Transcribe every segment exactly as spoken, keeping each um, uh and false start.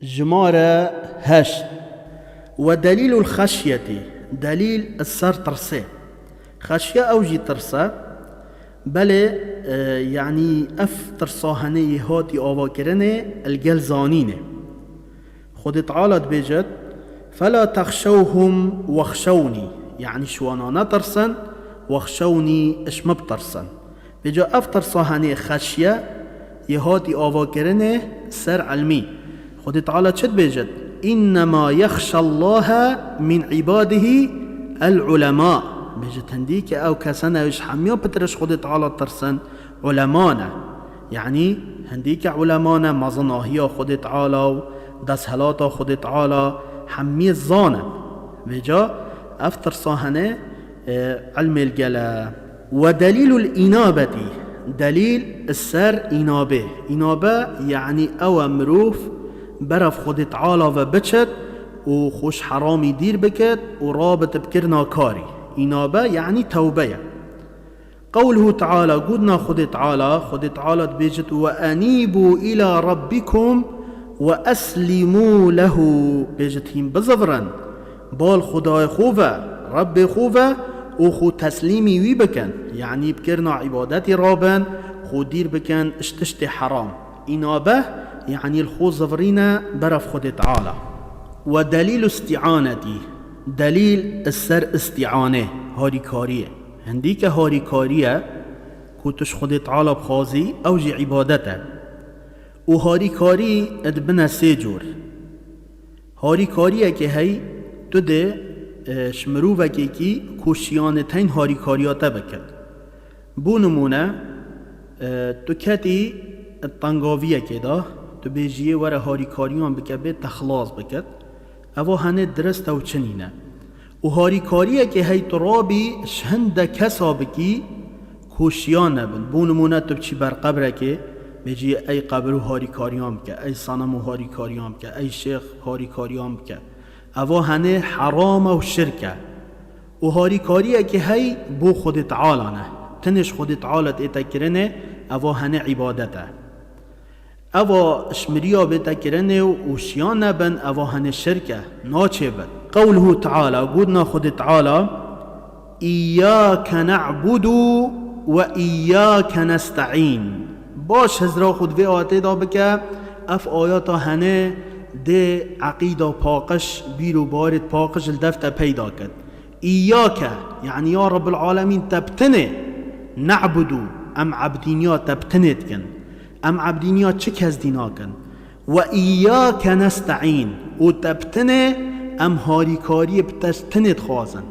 Jimare heşt. Ve delîlul xeşyetî, delîl li ser tirsê. Xeşye ew jî tirs e, belê, e, yanî ev tirsa hene yê hatî avakirinê li gel zanînê. Xwedê Teala dibêjit, "Fela texşewhum wexşewnî", yanî ji wana netirsin, "wexşewnî", ji min bitirsin. Vêca ev tirsa henê xeşye yê hatî avakirinê ser ilmî. Xwedê Teala çi dibêjit? "Înnema yexşallahe min îbadihî el-ulema." Bêjit hindî ke ew kese ne ji hemiya pitir ji Xwedê Teala tirsin, ulema ne. Yanî hindî ke ulema ne, mezinahiya Xwedê Teala û desthilata Xwedê Teala hemiyê zanin. Vêca ev tirsa henê, e, ilmê li gel e. Ve delîlul înabetî, delîl li ser înabê. Înabe, yanî ew e mirov berev Xwedê Teala ve biçit û xwe ji heramî dîr bikit û rabit bi kirina karî. Înabe, yanî tewbe ye. Qewluhu Teala, gotina Xwedê Teala, Xwedê Teala dibêjit, "Ve enîbû îla rabbikum ve eslîmû lehu." Bêjit, hîn bizivirin bal Xwedayê xwe ve, Rebbê xwe ve û xwe teslîmî wî bikin, yanî bi kirina îbadetî rabin, xwe dîr bikin ji tiştê heram. Înabe, yanî li xwe zivirîne berev Xwedê Teala. Ve delîlu îstîanetî, delîl li ser îstîanê, harîkariyê. Hindî ke harîkarî ye ku tu ji Xwedê Teala bixwazî, ew jî îbadet e. Û harîkarî dibine sê cor. Harîkariyekê hey tu dê, e, ji mirovekêkî ku şiyanê teyn harîkariya te bikit. Bo nimûne, e, tu ketî tengaviyekê de, tu bêjiyê were harîkariyan bike bê te xilas bikit. Eva henê dirist e û çinî ne. Û harîkariyekê hey tu rabî ji hinde kesa bikî ku şiyan nebin. Bo nimûne tu biçî ber qebrekê, bêjî, "Ey qebir û harîkariyan bike, ey senem û harîkariyan bike, ey şêx harîkariyan bike." Eva henê heram e û şirk e. Û harîkariyekê hey bo Xwedê Teala ne. Tenê ji Xwedê Teala tête kirinê, eva henê îbadet e. Eva ji miriya bête kirinê û, û şiyan nebin, eva henê şirk e, naçêbin. Qewluhu Teala, gotina Xwedê Teala, "Îyyâke ne'budu ve îyyâke nesta'în." Baş hizra xwe di vê ayetê de bike, ev ayeta henê dê eqîda paqij, bîr û barêt paqij li dev te peyda ket. Îyyâke, yanî ya Rabbil Alemîn, te bi tenê, ne'budu, em ebdîniya te bi tenê dikin. Em ebdîniya çi kes dî nakin. Ve îyyâke nesta'în, û te bi tenê em harîkariyê bi te tenê dixwazin.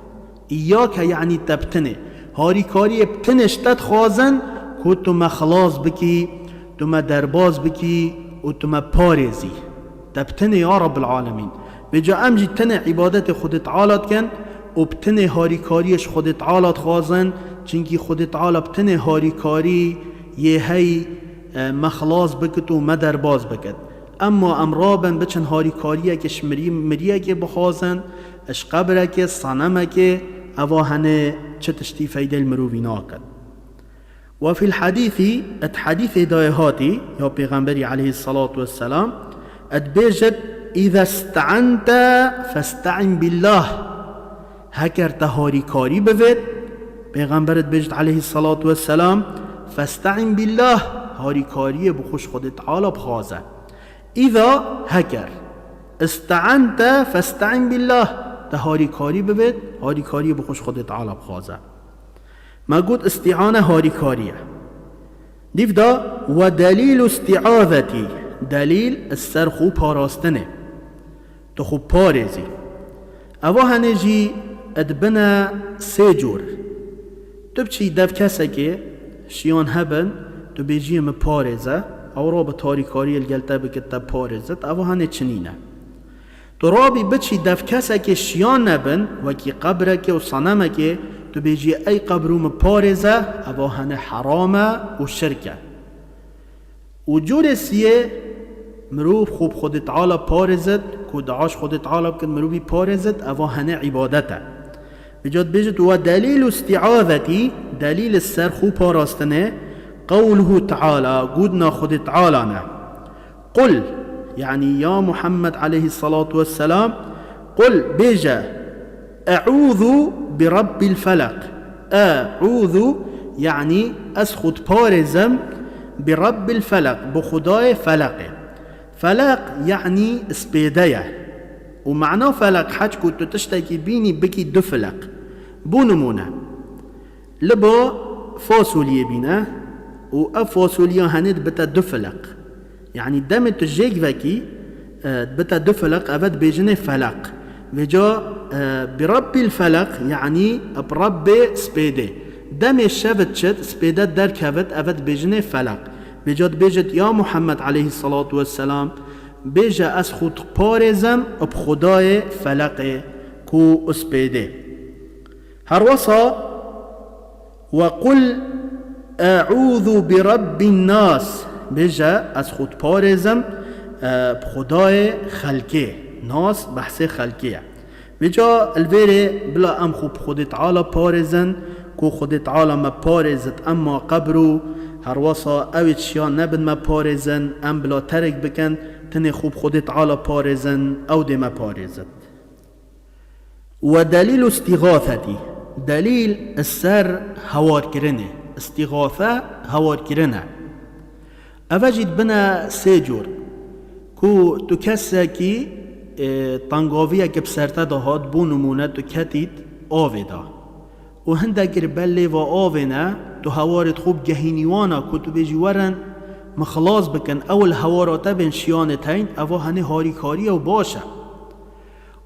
Îyyâke, yanî te bi tenê. Harîkariyê bi tenê ji te dixwazin ku tu me xilas bikî, tu me derbaz bikî û tu me parêzî. Te bi tenê ya Rabbil Alemîn. Vêca em jî tenê îbadetê Xwedê Teala dikin û bi tenê harîkariyê ji Xwedê Teala dixwazin, çimkî Xwedê Teala bi tenê harîkarî yê hey, e, me xilas bikit û me derbaz bikit. Emma em rabin biçin harîkariyekê ji mirî-, miriyekê bixwazin, ji qebrekê, senemekê, eva henê çi tiştî feydê li mirovî nakin. Ve fil hadîsî, et hadîsê dayê hatî, ya Pêxemberî aleyhissalatu vesselam, et bêjit, "Îza ste'ente feste'in billah." Heker te harîkarî bivêt, Pêxember dibêjit aleyhissalatu vesselam, "Feste'in billah", harîkariyê bi xwe ji Xwedê Teala bixwaze. Îza, heker, "Iste'ente feste'in billah", te harîkarî bivêt, harîkariyê bi xwe ji Xwedê Teala bixwaze. Me got îsti'ane harîkarî ye. Dîv de, "Ve delîlu îsti'azetî", delîl li ser xwe parastinê. Tu xwe parêzî. Eva henê jî dibine sê cor. Tu biçî dev kesekê şiyan hebin, tu bêjiyê min parêze, ew rabit harîkariyê li gel te bikit, te parêzit, eva henê çinî ne. Tu rabî biçî dev kesekê şiyan nebin, wekî qebrekê û senemekê, tu bêjî, "Ey qebir û min parêze", eva hene heram e û şirk e. Û curê siyê, mirov xwe bi Xwedê Teala parêzit, ku dua ji Xwedê Teala bikit, mirovî parêzit, eva hene îbadet e. Vêca dibêjit, "Ve delîlu îsti'azetî", delîl li ser xwe parastinê, qewluhu Teala, gotina Xwedê Teala ne. Qul, Yanî, ya Muhammed aleyhissalatu vesselam, qul, bêje, eûzu bi Rabbil felaq. Eûzu, yanî ez xwe diparêzim, bi Rabbil felaq, bi Xwedayê feleqê. Felaq, yanî spêde ye. Û mana felaq, heç ku tu tiştekî bînî bikî du fileq. Bo nimûne, li ba fasoliyê bîne û ev fasoliya henê dibite du fileq. Yanî demê tu jêk vekî, e, dibite du fileq, eve dibêjinê felaq. Vêca, e, bi Rabbîl felaq, yanî bi Rabbê spêdê. Demê şev diçit, spêde derkevit, eve dibêjinê felaq. Vêca dibêjit, ya Muhammed aleyhissalatu vesselam, bêje ez xwe diparêzim bi Xwedayê feleqê ku spêdê. Herwesa, "Ve qul eûzu bi rabbin nas." Bêje, ez xwe diparêzim, e, bi Xwedayê xelkê. Nas behsê xelkê ye. Vêca li vêrê bila em xwe bi Xwedê Teala parêzin, ku Xwedê Teala me parêzit em ma qebr û herwesa ew ê çiya nebin me parêzin, em bila terk bikin, tenê xwe bi Xwedê Teala parêzin, ew dê me parêzit. Ve delîlu îstîxasetî, delîl li ser hewarkirinê. Îstîxase hewarkirin e. Eve jî dibine sê cor. Ku tu kesekî, e, tengaviyeke bi ser te de hat, bo nimûne tu ketît avê de. Û hindek kir belê va avê ne, tu hewarê xwe bigehînî wana ku tu bêjî werin, min xilas bikin, ew li hewara te bên şiyanê teyn, eva henê harîkarî ye û baş e.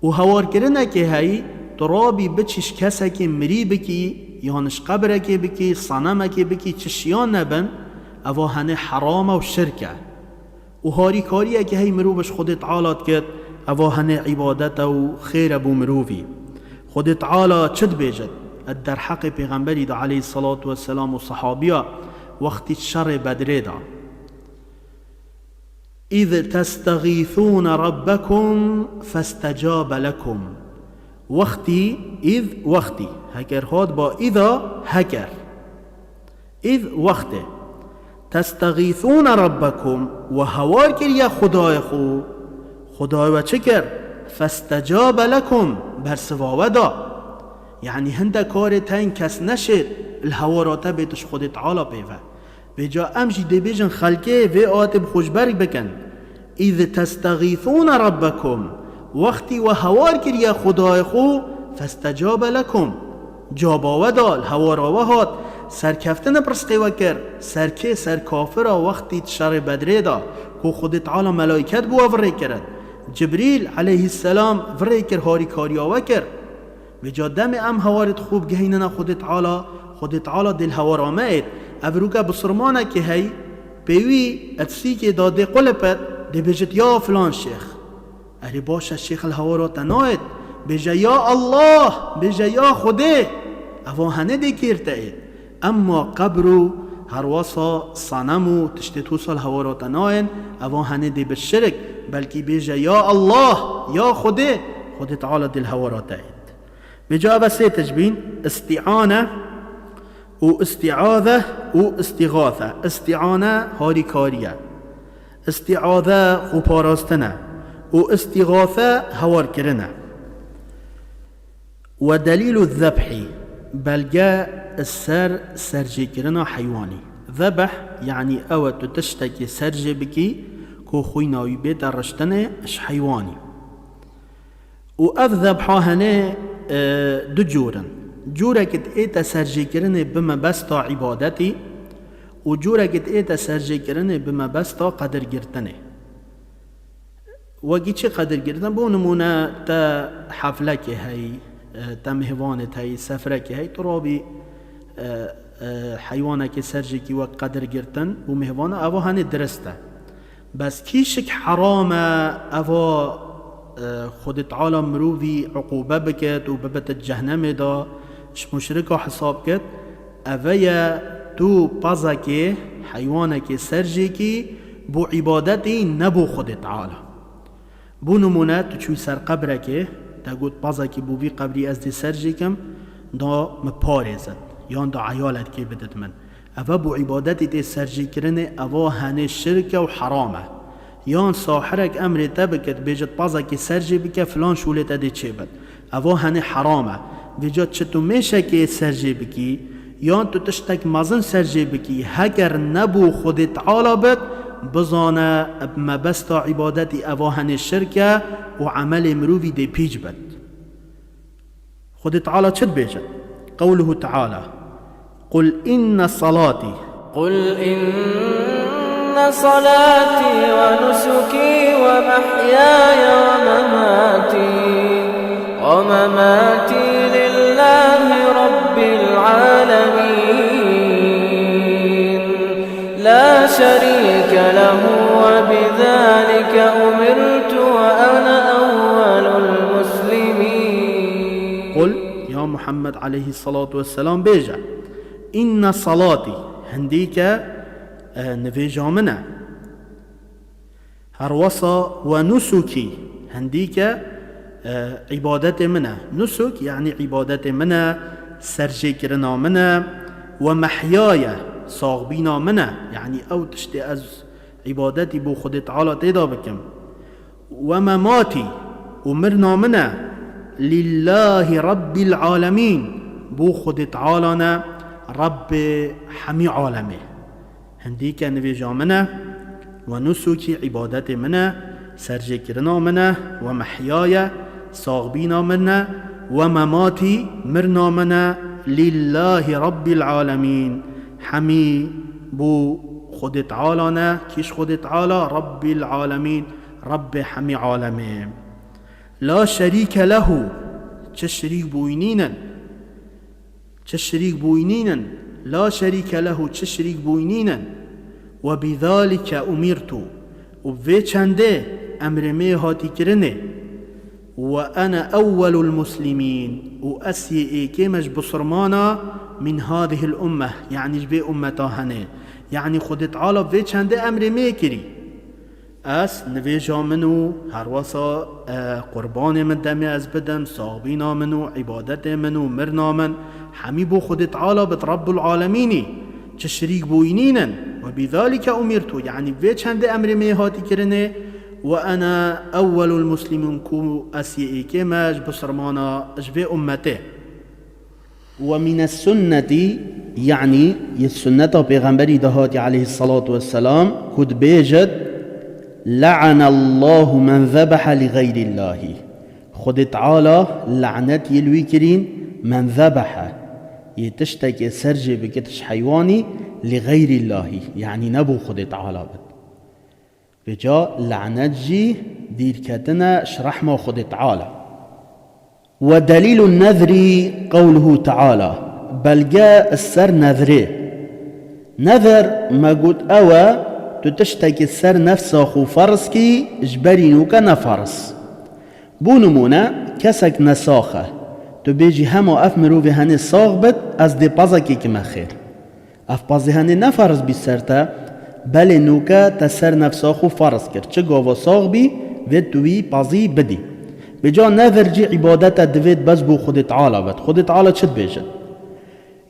Û hewarkirinekê heyî, tu rabî biçî ji kesekê mirî bikî, yan ji qebrekê bikî, senemekê bikî, çi şiyan nebin, eva henê heram e û şirk e. Û harîkariyekê heyî mirov ji Xwedê Teala dikit, eva henê îbadet e û xêr e bo mirovî. Xwedê Teala çi dibêjit? Di derheqê Pêxemberî de aleyhissalatu vesselam û sehabiya wextî şerê Bedrê de. "Îz testexîsûne rabbekum festecabe lekum." Wextî, îz, wextî. Heker hat ba îza, heker. Îz, wextê. "Testexîsûne rabbekum", we hewar kiriye Xwedayê xwe. Xwedayê we çi kir? "Festecabe lekum", bersiva we da. Yanî hinde karê teyn kes neşêt, li hewara te bê tu ji Xwedê Teala pê ve. Vêca em jî dê bêjin xelkê vê ayetê bi xwe ji ber bikin. "Îz testexîsûne rabbekum", wextî we hewar kiriye Xwedayê xwe, "festecabe lekum", caba we da, li hewara we hat, serkeftin bi rizqê we kir, ser kê, ser kafira wextî di şerê Bedrê de, ku Xwedê Teala melayket bi we virê kirin. Cibrîl aleyhisselam virê kir, harîkariya we kir. Vêca demê em hewarê xwe bigehînine Xwedê Teala, Xwedê Teala dê li hewara me êt. Ev rûke bisilmanekê hey, pê wî et sîkê da dê qulipet, dê bêjit, "Ya filan şêx." Erê baş e, şêx li hewara te nayêt. Bêje, "Ya Allah", bêje, "Ya Xwedê." Eva henê dê kêr te êt. Emma qebr û herwasa senem û tiştê wisa li hewara te nayên, eva henê dê bi şirk, belkî bêje, "Ya Allah, ya Xwedê", Xwedê Teala dê li hewara te êt. Vêca eve sê tişt bîn, îstîane û îstîaze û îstîxase. Îstîane harîkarî ye. Îstîaze xweparastin e. Û îstîxase hewarkirin e. Ve delîlu zebhî, belge ser serjêkirina heywanî. Zebh, yanî ew e tu tiştekê serjê bikî ku xwîna wî bête riştinê ji heywanî. Û ev zebha hene, e, du cor in. Corek ête serjêkirinê bi mebesta îbadetî û corek ête serjêkirinê bi mebesta qedirgirtinê. Wekî çi qedirgirtin? Bo nimûne te heflekê heyî, e, te mêhvanê heyî, sefrekê heyî, tu rabî, e, e, heywanekê serjêkî wek qedirgirtin û mêhvana, eva henê dirist e. Bes kîşik heram e, eva, e, Xwedê Teala mirovî uqûbe biket û bibite cehnemê de, ji muşrika hesab ket, eve ye tu pezekê, heywanekê serjêkî bo îbadetî, ne bo Xwedê Teala. Bo nimûne, tu çûyî ser qebrekê, te got, "Pezekî bo vî qebrî ez dê serjêkim, da min parêzit, yan da eyalet kê bidit min." Eve bo îbadetî tê serjêkirinê, eva henê şirk e û heram e. Yan sahirek emrê te bike, dibêjit pazekê ser jê bike, filan şûlê te dê çêbin. Eva henê heram e. Vêca çi tu mêşekê ser jê bikî, yan tu tiştek mezin ser jê bikî, heger nebû Xwedê Teala bit, bizane bi mebesta îbadetî eva henê şirk e û emelê mirovî dê pîç bit. Xwedê Teala çi dibêje? Qewluhu Teala, "Qul inne salatî." قل إن صلاتي ونسكي ومحياي ومماتي ومماتي لله رب العالمين لا شريك له وبذلك أمرت وأنا أول المسلمين. Qul, ya Muhammed aleyhissalatu vesselam, bêje, "Inne salatî", hindîke, e, nivêja min e. Herwesa "we nusukî", hindîke, e, îbadetê min e. Nusuk, yanî îbadetê min e, serjêkirina min e. "We mehyaye", saxbîna min e. Yanî ew tiştê ez îbadetî bo Xwedê Teala tê de bikim. "We mematî", û mirna min e, "lillahî rabbil alemîn", bo Xwedê Teala ne, Rebbê hemî alemê. Hindîke nivêja min e, "we nusukî", îbadetê min e, serjêkirina min e, "we mehyaye", saxbîna min e, "we mematî", mirna min e, "lillahî rabbil alemîn", hemî bo Xwedê Teala ne, kîş Xwedê Teala, Rabbil alemîn, Rabbê hemî alemê. La şerîke lehu, çi şirîk bûyî nînin, çi şirîk bûyî nînin, la şerîke lehu, çi şirîk bûyî nînin. Ve bizalike umirtu, û vê çendê emrê me hatî kirinê. Ve ene ewwelul muslimîn, û ez yê êkê me ji bisurmana min hadihil ummeh, yanî ji vê ummeta henê. Yanî Xwedê Teala vê çendê emrê me kirî. Ez nivêja min û herwesa, e, qurbanê min demê ez bidim, saxbîna min û îbadetê min û mirna min, hemî bo Xwedê Teala bit Rabbul Alemînî, çi şirîk bûyî nînin. Ve bizalike umirtu, yanî vê çendê emrê me hatî kirinê, "Ve ene ewwelul muslimîn", ku ez yê êkê me ji bisurmana ji vê ummetê. Ve mines sunnetî, yanî yê sunneta Pêxemberî de hatî aleyhissalatu vesselam, ku dibêjit, "Le'anallahu men zebehe li xeyrillahî." Xwedê Teala lanet yê li wî kirîn, "men zebehe", yê tiştekê ser jê bikit ji heywanî, "li xeyrillahî", yanî nebû Xwedê Teala bit. Vêca lanet jî dîrketine ji rehma Xwedê Teala. Ve delîlu nezrî qewluhu Teala. Belge ser nezrê. Nezir me got ew e, tu tiştekî ser nefsa xwe ferz kî, ji berî nûke ne ferz. Bo nimûne, kesek nesax e. Tu bêjî hema ev mirovê henê sax bit, ez dê pezekê kime xêr. Ev pezê henê ne ferz bî ser te, belê nûke te ser nefsa xwe ferz kir. Çi gava sax bî, vê tu wî pezî bidî. Vêca nezir jî îbadet e, divêt bes bo Xwedê Teala bit. Xwedê Teala çi dibêjit?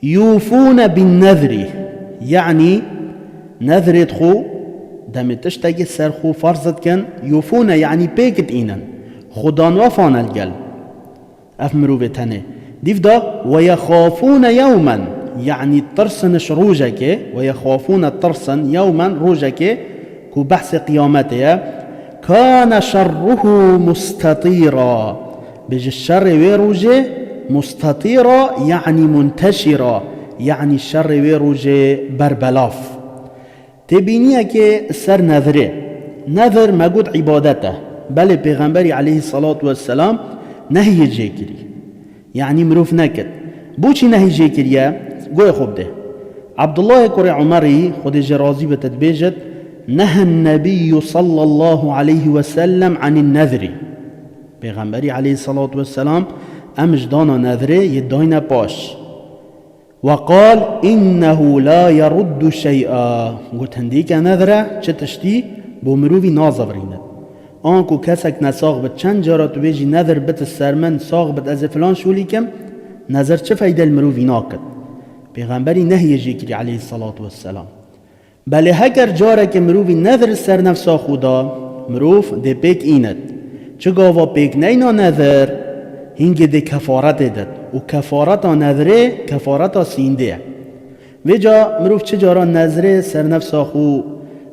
Yûfûne bin nezrî, yanî nezrêt xwe, demê tiştekî ser xwe ferz dikin, yûfûne, yanî pêk diînin. Xwedan wefa ne li gel. Ev mirovê tenê. Dîv de, "Ve yexafûne yewmen", yanî tirsin ji rojekê, "ve yexafûne", tirsin, "yewmen", rojekê ku behsê qiyametê ye, "kâne şerruhu mustatîra." Bêje şerê wê rojê mustatîra, yanî munteşîra, yanî şerê wê rojê berbelav. Têbîniyekê ser nezirê. Nezir me got îbadet e. Belê Pêxemberî aleyhissalatu vesselam nehyê jê kirî. Yanî mirov nekir. Boçî nehyê jê kiriye? Guhê xwe bidê. Abdullahê kurê Umerî, Xwedê jê razî be, te dibêjit, "Nehen Nebiyyu sallallahu aleyhi ve sellem anin nezri." Pêxemberî aleyhissalatu vesselam em ji dana nezirê yê dayne paş. "Ve qal innehu la yeruddu şey'a." Got, hindîke nezir e, çi tiştî bo mirovî nazivirîne. Anku kesek nesax bit, çend cara tu bêjî, "Nezir bit ser min, sax bit, ez ê filan şûlî kim", nezir çi feyde li mirovî nakit. Pêxemberî nehyê jê kirî aleyhissalatu vesselam. Belê heger carekê mirovî nezir ser nefsa xwe da, Mirov dê pêk înit. Çi gava pêk neyna nezir, hîngê dê kefaretê dit. Û kefareta nezirê kefareta sîndê ye. Vêca mirov çi cara nezirê ser nefsa xwe,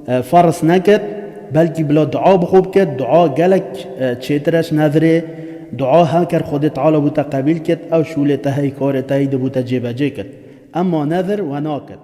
e, ferz nekit, belkî bila dua bi xwe bikit, dua gelek, e, çêtir e ji nezirê. Dua heker Xwedê Teala bû te qebîl kit, ew şûlê te hey, karê te hey dibû te cêbecê kit. Emma nezir we nakit.